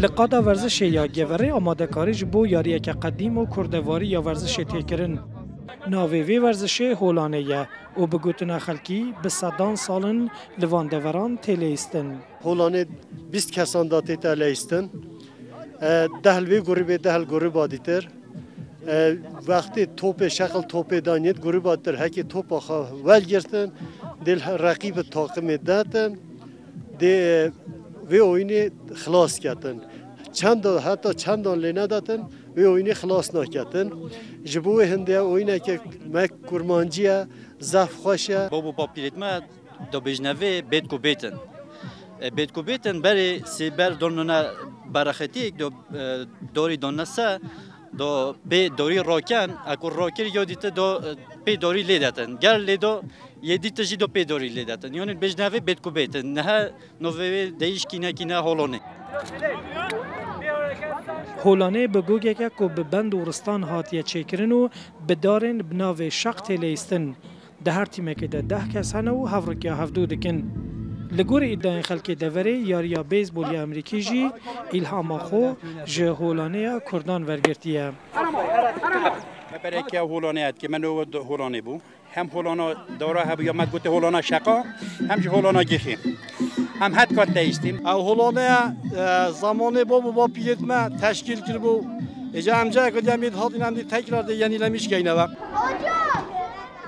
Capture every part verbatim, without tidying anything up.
Li qada werzişê ya Geverê amadekarî ji bo yariyeke qedîm û kurdevarî ya werzişê tê kirin. Navê vê werzişê Holanê ye û bi gotina xelkî bi sedan sal in li van deveran tê leyîstin. Holanê bîst kesan da tête leyîstin. E, deh li vê grûbê, deh li grûba dîtir. E, wextê topê, şeqil topê daniyêt grûba dîtir, hekê topa xwe welgirtin, dê li reqîbi taqimê detin, dê, e, vê oyunê xilas ketin. Çenda, heta çendan lê nedatin, vê oyunê xilas naketin. Ji bo wê hindê oyuneke me kurmancî ye, zehf xweş e. Bab û bapîrêt me do bêjne vê bêt ku bêtin. E, bêt ku bêtin berê sê ber don nûne berexetiyek do, e, dorî don nese, do pê dorî roken, e, ku rokir yo dîte do, e, pê dorî lê detin. Ger lê do yê dîte jî do pê dorî lê detin. Yanî bêjne vê bêt ku bêtin. Nehe no vê wê deyîş kîne kîne holonê. Holanê bi gogeke ku bi bend û ristan hatiye çêkirin û bi darên bi navê şaq tê leyîstin. Di her tîmekê de deh kes hene û hevrikiya hevdû dikin. Li gorî îdayên xelkê deverê, yariya beyzbolê ya Amerîkî jî îlhama xwe ji Holanê ya Kurdan wergirtiye. Me bereke Holanê ya dike, me no Holanê bû. Hem Holana dawra hebû ya me gote Holana şeqa, hem jî Holana gêxê. Em het kat leyîstîn. Ew Holanê ye, e, zamanê bab û bapîrêt me teşkîl kiribû. Êca em cayek diye em ê dihatin em dî tekrar de yenîlemiş keyne ve.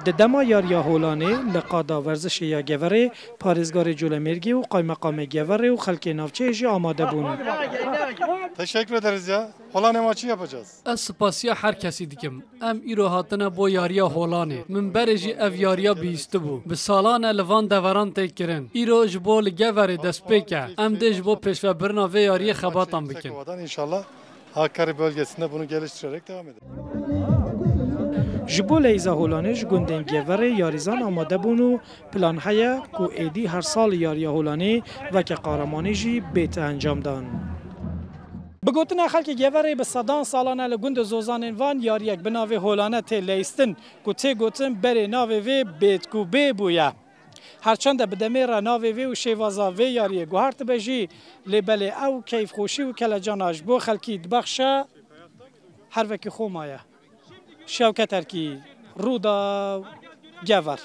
Di dema yariya Holanê li qada werzişê ya Geverê, parêzgarê Colemêrgê û qaymeqamê Geverê û xelkê navçeyê jî amade bûn. Teşekkür ederiz ya. Holanê ma çi yapacağız? Ez spasiya her kesî dikim. Em îro hatine bo yariya Holanê. Min berê jî ev yariya bihîstibû. Bi salan e li van deveran tê kirin. Îro ji bo li Geverê destpêk e. Em dê ji bo pêşvebirina vê yariyê xebatan bikin. Tekova'dan inşallah Hakkari bölgesinde bunu geliştirerek devam edelim. Ji bo leyza Holanê ji gundên Geverê yarîzan amade bûn û plan heye ku êdî her sal yariya Holanê weke qaramanî jî bête encamdan. Bi gotina xelkê Geverê bi sedan salan e li gund û zozanên van yariyek bi navê Holane tê leyîstin ku tê gotin berê navê vê Bêtkûbê bûye. Herçende bi demê re navê vê û şêwaza vê yariyê guhertibe jî, lê belê ew keyfxweşî û kelecana ji bo xelkî dibexe her wekî xwe maye. Şewket Erkî, Rûdaw, Gever.